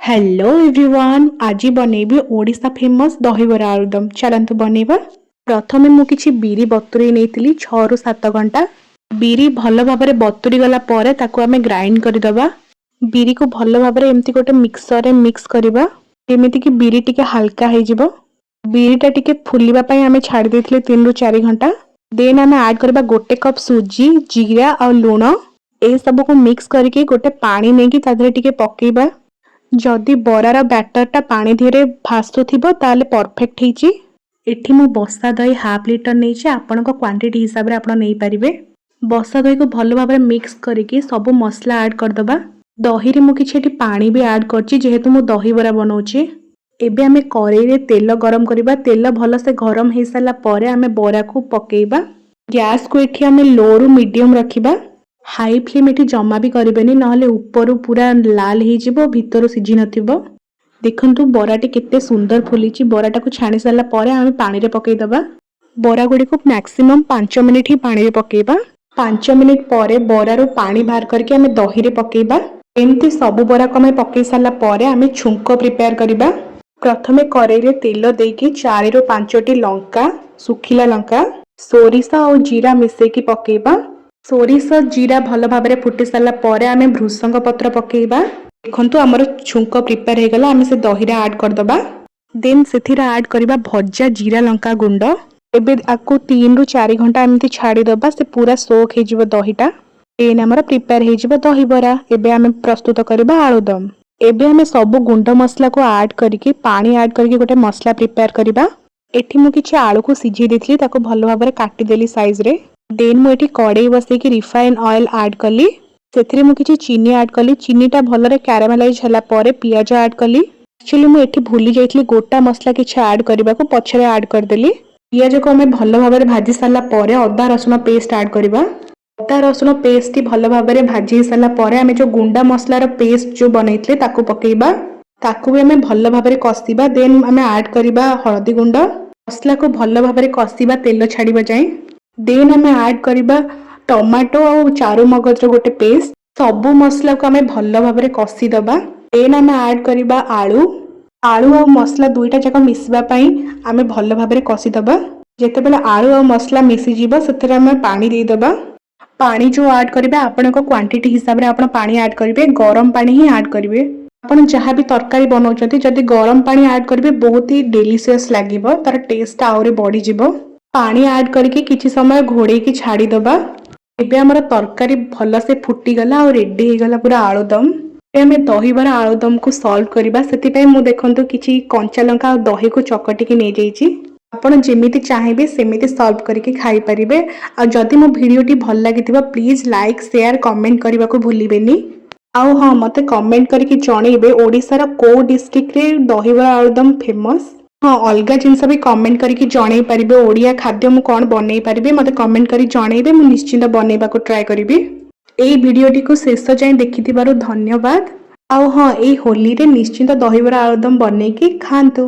Hello everyone, ଆଜି ବନେଇବି Odisha famous ଦହିବରା ଆଳୁଦମ। ଚାଲନ୍ତୁ ବନେଇବା। ପ୍ରଥମେ ମୁଁ କିଛି ବିରି ବତୁରେଇ ନେଇଥିଲି 6ରୁ 7 ଘଣ୍ଟା। ବିରି ଭଲ ଭାବରେ ବତୁରି ଗଲା ପରେ ତାକୁ ଆମେ ଗ୍ରାଇଣ୍ଡ କରିଦେବା। ବିରିକୁ ଭଲ ଭାବରେ ଏମିତି ଗୋଟେ ମିକ୍ସରରେ ମିକ୍ସ କରିବା, ଯେମିତିକି ବିରି ଟିକେ ହାଲକା ହେଇଯିବ। ବିରିଟା ଟିକେ ଫୁଲିବା ପାଇଁ ଆମେ ଛାଡ଼ି ଦେଇଥିଲେ 3ରୁ 4 ଘଣ୍ଟା। ଦେନ୍ ଆମେ ଆଡ୍ କରିବା 1 କପ୍ ସୁଜି, ଜିରା ଆଉ ଲୁଣ। ଏସବୁକୁ ମିକ୍ସ କରିକି ଗୋଟେ ପାଣି ନେଇକି ତା ଦେହରେ ଟିକେ ପକେଇବା। ଯଦି ବରାର ବ୍ୟାଟରଟା ପାଣି ଦେହରେ ଭାସୁଥିବ, ତାହେଲେ ପରଫେକ୍ଟ ହେଇଛି। ଏଠି ମୁଁ ବସା ଦହି ହାଫ୍ ଲିଟର ନେଇଛି। ଆପଣଙ୍କ କ୍ୱାଣ୍ଟିଟି ହିସାବରେ ଆପଣ ନେଇପାରିବେ। ବସା ଦହିକୁ ଭଲ ଭାବରେ ମିକ୍ସ କରିକି ସବୁ ମସଲା ଆଡ୍ କରିଦେବା। ଦହିରେ ମୁଁ କିଛି ଏଠି ପାଣି ବି ଆଡ୍ କରିଛି, ଯେହେତୁ ମୁଁ ଦହିବରା ବନଉଛି। ଏବେ ଆମେ କରେଇରେ ତେଲ ଗରମ କରିବା। ତେଲ ଭଲସେ ଗରମ ହେଇସାରିଲା ପରେ ଆମେ ବରାକୁ ପକେଇବା। ଗ୍ୟାସକୁ ଏଠି ଆମେ ଲୋରୁ ମିଡ଼ିୟମ ରଖିବା। ହାଇ ଫ୍ଲେମ୍ ଏଠି ଜମା ବି କରିବେନି, ନହେଲେ ଉପରୁ ପୁରା ଲାଲ ହେଇଯିବ, ଭିତରୁ ସିଝି ନଥିବ। ଦେଖନ୍ତୁ, ବରାଟି କେତେ ସୁନ୍ଦର ଫୁଲିଛି। ବରାଟାକୁ ଛାଣି ସାରିଲା ପରେ ଆମେ ପାଣିରେ ପକେଇଦବା। ବରା ଗୁଡ଼ିକୁ ମ୍ୟାକ୍ସିମମ୍ 5 ମିନିଟ୍ ହିଁ ପାଣିରେ ପକେଇବା। 5 ମିନିଟ୍ ପରେ ବରାରୁ ପାଣି ବାହାର କରିକି ଆମେ ଦହିରେ ପକେଇବା। ଏମିତି ସବୁ ବରାକୁ ଆମେ ପକେଇ ସାରିଲା ପରେ ଆମେ ଛୁଙ୍କ ପ୍ରିପେୟାର କରିବା। ପ୍ରଥମେ କରେଇରେ ତେଲ ଦେଇକି 4ରୁ 5ଟି ଲଙ୍କା, ଶୁଖିଲା ଲଙ୍କା, ସୋରିଷ ଆଉ ଜିରା ମିଶେଇକି ପକେଇବା। ସୋରିଷ ଜିରା ଭଲ ଭାବରେ ଫୁଟି ସାରିଲା ପରେ ଆମେ ଭୃସଙ୍ଗ ପତ୍ର ପକେଇବା। ଦେଖନ୍ତୁ, ଆମର ଛୁଙ୍କ ପ୍ରିପେୟାର ହେଇଗଲା। ଆମେ ସେ ଦହିରେ ଆଡ୍ କରିଦେବା। ଦେନ୍ ସେଥିରେ ଆଡ୍ କରିବା ଭଜା ଜିରା ଲଙ୍କା ଗୁଣ୍ଡ। ଏବେ ଆକୁ 3ରୁ 4 ଘଣ୍ଟା ଏମିତି ଛାଡ଼ିଦେବା, ସେ ପୁରା ସୋକ୍ ହେଇଯିବ ଦହିଟା। ଦେନ୍ ଆମର ପ୍ରିପେୟାର ହେଇଯିବ ଦହିବରା। ଏବେ ଆମେ ପ୍ରସ୍ତୁତ କରିବା ଆଳୁଦମ। ଏବେ ଆମେ ସବୁ ଗୁଣ୍ଡ ମସଲାକୁ ଆଡ୍ କରିକି, ପାଣି ଆଡ୍ କରିକି ଗୋଟେ ମସଲା ପ୍ରିପେୟାର କରିବା। ଏଠି ମୁଁ କିଛି ଆଳୁକୁ ସିଝେଇ ଦେଇଥିଲି, ତାକୁ ଭଲ ଭାବରେ କାଟିଦେଲି ସାଇଜରେ। ଦେନ୍ ମୁଁ ଏଠି କଡ଼େଇ ବସେଇକି ରିଫାଇନ୍ ଅଏଲ୍ ଆଡ୍ କଲି। ସେଥିରେ ମୁଁ କିଛି ଚିନି ଆଡ୍ କଲି। ଚିନିଟା ଭଲରେ କ୍ୟାରାମେଲାଇଜ୍ ହେଲା ପରେ ପିଆଜ ଆଡ୍ କଲି। ଆକ୍ଚୁଆଲି ମୁଁ ଏଠି ଭୁଲି ଯାଇଥିଲି ଗୋଟା ମସଲା କିଛି ଆଡ୍ କରିବାକୁ, ପଛରେ ଆଡ୍ କରିଦେଲି। ପିଆଜକୁ ଆମେ ଭଲ ଭାବରେ ଭାଜି ସାରିଲା ପରେ ଅଦା ରସୁଣ ପେଷ୍ଟ ଆଡ୍ କରିବା। ଅଦା ରସୁଣ ପେଷ୍ଟଟି ଭଲ ଭାବରେ ଭାଜି ହେଇ ସାରିଲା ପରେ ଆମେ ଯେଉଁ ଗୁଣ୍ଡା ମସଲାର ପେଷ୍ଟ ଯେଉଁ ବନେଇଥିଲେ, ତାକୁ ପକେଇବା। ତାକୁ ବି ଆମେ ଭଲ ଭାବରେ କଷିବା। ଦେନ୍ ଆମେ ଆଡ୍ କରିବା ହଳଦୀ ଗୁଣ୍ଡ। ମସଲାକୁ ଭଲ ଭାବରେ କଷିବା ତେଲ ଛାଡ଼ିବା ଯାଏଁ। ଦେନ୍ ଆମେ ଆଡ୍ କରିବା ଟମାଟୋ ଆଉ ଚାରୁ ମଗଜର ଗୋଟେ ପେଷ୍ଟ। ସବୁ ମସଲାକୁ ଆମେ ଭଲ ଭାବରେ କଷିଦେବା। ଦେନ୍ ଆମେ ଆଡ୍ କରିବା ଆଳୁ। ଆଳୁ ଆଉ ମସଲା ଦୁଇଟା ଯାକ ମିଶିବା ପାଇଁ ଆମେ ଭଲ ଭାବରେ କଷିଦେବା। ଯେତେବେଳେ ଆଳୁ ଆଉ ମସଲା ମିଶିଯିବ, ସେଥିରେ ଆମେ ପାଣି ଦେଇଦେବା। ପାଣି ଯେଉଁ ଆଡ୍ କରିବେ, ଆପଣଙ୍କ କ୍ୱାଣ୍ଟିଟି ହିସାବରେ ଆପଣ ପାଣି ଆଡ୍ କରିବେ। ଗରମ ପାଣି ହିଁ ଆଡ୍ କରିବେ। ଆପଣ ଯାହା ବି ତରକାରୀ ବନାଉଛନ୍ତି, ଯଦି ଗରମ ପାଣି ଆଡ୍ କରିବେ, ବହୁତ ହି ଡେଲିସିୟସ୍ ଲାଗିବ, ତାର ଟେଷ୍ଟ ଆହୁରି ବଢ଼ିଯିବ। ପାଣି ଆଡ୍ କରିକି କିଛି ସମୟ ଘୋଡ଼େଇକି ଛାଡ଼ିଦେବା। ଏବେ ଆମର ତରକାରୀ ଭଲସେ ଫୁଟିଗଲା ଆଉ ରେଡି ହେଇଗଲା ପୁରା ଆଳୁଦମ। ଏବେ ଆମେ ଦହିବରା ଆଳୁଦମକୁ ସର୍ଭ କରିବା। ସେଥିପାଇଁ ମୁଁ ଦେଖନ୍ତୁ, କିଛି କଞ୍ଚା ଲଙ୍କା ଆଉ ଦହିକୁ ଚକଟିକି ନେଇଯାଇଛି। ଆପଣ ଯେମିତି ଚାହିଁବେ, ସେମିତି ସର୍ଭ କରିକି ଖାଇପାରିବେ। ଆଉ ଯଦି ମୋ ଭିଡ଼ିଓଟି ଭଲ ଲାଗିଥିବ, ପ୍ଲିଜ୍ ଲାଇକ୍, ସେୟାର, କମେଣ୍ଟ କରିବାକୁ ଭୁଲିବେନି। ଆଉ ହଁ, ମୋତେ କମେଣ୍ଟ କରିକି ଜଣେଇବେ ଓଡ଼ିଶାର କୋଉ ଡିଷ୍ଟ୍ରିକ୍ଟରେ ଦହିବରା ଆଳୁଦମ ଫେମସ୍। ହଁ, ଅଲଗା ଜିନିଷ ବି କମେଣ୍ଟ କରିକି ଜଣେଇ ପାରିବେ। ଓଡ଼ିଆ ଖାଦ୍ୟ ମୁଁ କ'ଣ ବନେଇ ପାରିବି, ମୋତେ କମେଣ୍ଟ କରି ଜଣେଇବେ। ମୁଁ ନିଶ୍ଚିନ୍ତ ବନେଇବାକୁ ଟ୍ରାଏ କରିବି। ଏଇ ଭିଡ଼ିଓଟିକୁ ଶେଷ ଯାଏଁ ଦେଖିଥିବାରୁ ଧନ୍ୟବାଦ। ଆଉ ହଁ, ଏଇ ହୋଲିରେ ନିଶ୍ଚିନ୍ତ ଦହିବରା ଆଳୁଦମ ବନେଇକି ଖାଆନ୍ତୁ।